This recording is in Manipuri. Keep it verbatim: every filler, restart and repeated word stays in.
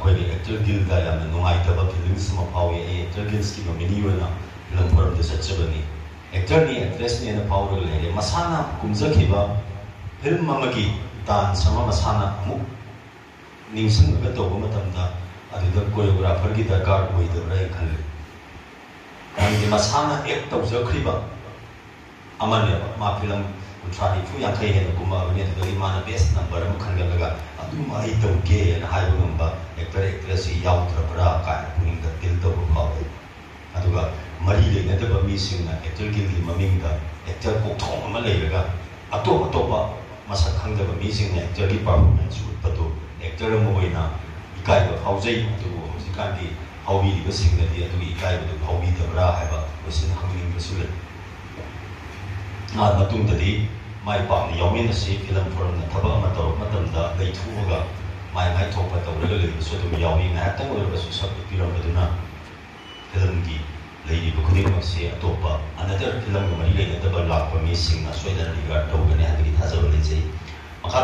ꯑꯩꯈꯣꯏꯒꯤ ꯑꯦꯛꯇꯔ ꯒꯤꯜꯗ ꯌꯥꯝꯅ ꯅꯨꯡꯉꯥꯏꯇꯕ ꯐꯤꯂꯤꯡꯁ ꯑꯃ ꯐꯥꯎꯏ꯫ ꯑꯩ ꯑꯦꯛꯇꯔ ꯒꯤꯜꯁꯀꯤ ꯅꯣꯃꯤꯅꯤ ꯑꯣꯏꯅ ꯐꯤꯂꯝ ꯐꯣꯔꯝꯗ ꯆꯠꯆꯕꯅꯤ꯫ ꯑꯦꯛꯇꯔꯅꯤ, ꯑꯦꯛꯇ꯭ꯔꯦꯁꯅꯦꯅ ꯐꯥꯎꯔꯒ ꯂꯩꯔꯦ꯫ ꯃꯁꯥꯅ ꯀꯨꯝꯖꯈꯤꯕ ꯐꯤꯂꯝ ꯑꯃꯒꯤ ꯗꯥꯟꯁ ꯑꯃ ꯃꯁꯥꯅ ꯑꯃꯨꯛ ꯅꯤꯡꯁꯤꯡꯉꯒ ꯇꯧꯕ ꯃꯇꯝꯗ ꯑꯗꯨꯗ ꯀꯣꯔꯤꯌꯣꯒ꯭ꯔꯥꯐꯔꯒꯤ ꯗꯔꯀꯥꯔ ꯑꯣꯏꯗꯕ꯭ꯔꯥ ꯍꯥꯏꯅ ꯈꯜꯂꯤ꯫ ꯃꯔꯝꯗꯤ ꯃꯁꯥꯅ ꯑꯦꯛ ꯇꯧꯖꯈ꯭ꯔꯤꯕ ꯑꯃꯅꯦꯕ꯫ ꯃꯥ ꯐꯤꯂꯝ ꯀꯨꯟꯊ꯭ꯔꯥ, ꯅꯤꯐꯨ, ꯌꯥꯡꯈꯩ ꯍꯦꯟꯅ ꯀꯨꯝꯃꯛꯑꯕꯅꯤ꯫ ꯑꯗꯨꯗꯒꯤ ꯃꯥꯅ ꯕꯦꯁ ꯅꯝꯕꯔ ꯑꯃ ꯈꯟꯒꯠꯂꯒ ꯑꯗꯨꯃ ꯑꯩ ꯇꯧꯒꯦꯅ ꯍꯥꯏꯕ ꯉꯝꯕ ꯑꯦꯛꯇꯔ, ꯑꯦꯛꯇ꯭ꯔꯦꯁꯁꯤ ꯌꯥꯎꯗ꯭ꯔꯕ꯭ꯔꯥ ꯀꯥꯏꯅ ꯄꯨꯛꯅꯤꯡꯗ ꯐꯤꯜ ꯇꯧꯕ ꯐꯥꯎꯋꯦ꯫ ꯑꯗꯨꯒ ꯃꯔꯤ ꯂꯩꯅꯗꯕ ꯃꯤꯁꯤꯡꯅ ꯑꯦꯛꯇꯔ ꯒꯤꯜꯒꯤ ꯃꯃꯤꯡꯗ ꯑꯦꯛꯇꯔ ꯀꯣꯛꯊꯣꯡ ꯑꯃ ꯂꯩꯔꯒ ꯑꯇꯣꯞ ꯑꯇꯣꯞꯄ ꯃꯁꯛ ꯈꯪꯗꯕ ꯃꯤꯁꯤꯡꯅ ꯑꯦꯛꯇꯔꯒꯤ ꯄꯔꯐꯣꯔꯃꯦꯟꯁ ꯎꯠꯄꯗꯨ ꯑꯦꯛꯇꯔ ꯑꯃ ꯑꯣꯏꯅ ꯏꯀꯥꯏꯕ ꯐꯥꯎꯖꯩ꯫ ꯑꯗꯨꯕꯨ ꯍꯧꯖꯤꯛꯀꯥꯟꯒꯤ ꯐꯥꯎꯕꯤꯔꯤꯕꯁꯤꯡꯅꯗꯤ ꯑꯗꯨꯒꯤ ꯏꯀꯥꯏꯕꯗꯨ ꯐꯥꯎꯕꯤꯗꯕ꯭ꯔꯥ ꯍꯥꯏꯕ ꯀꯣꯏꯁꯟ ꯍꯪꯅꯤꯡꯕꯁꯨ ꯂꯩ꯫ ꯑꯥ, ꯃꯇꯨꯡꯗꯗꯤ ꯃꯥꯏ ꯄꯥꯛꯅ ꯌꯥꯎꯃꯤꯟꯅꯁꯤ꯫ ꯐꯤꯂꯝ ꯐꯣꯔꯝꯅ ꯊꯕꯛ ꯑꯃ ꯇꯧꯔꯛꯄ ꯃꯇꯝꯗ ꯂꯩꯊꯣꯛꯑꯒ ꯃꯥꯏ ꯃꯥꯏ ꯊꯣꯛꯄ ꯇꯧꯔꯒ ꯂꯩꯕꯁꯨ ꯑꯗꯨꯝ ꯌꯥꯎꯏ꯫ ꯉꯥꯏꯍꯥꯛꯇꯪ ꯑꯣꯏꯔꯕꯁꯨ ꯁꯛ ꯎꯠꯄꯤꯔꯝꯕꯗꯨꯅ ꯐꯤꯂꯝꯒꯤ ꯂꯩꯔꯤꯕ ꯈꯨꯗꯤꯡꯃꯛꯁꯤ ꯑꯇꯣꯞꯄ ꯑꯅꯗꯔ ꯐꯤꯂꯝꯒ ꯃꯔꯤ ꯂꯩꯅꯗꯕ ꯂꯥꯛꯄ ꯃꯤꯁꯤꯡꯅ ꯁꯣꯏꯗꯅ ꯔꯤꯒꯥꯔꯗ ꯇꯧꯒꯅꯤ ꯍꯥꯏꯕꯒꯤ ꯊꯥꯖꯕ ꯂꯩꯖꯩ꯫ ꯃꯈꯥ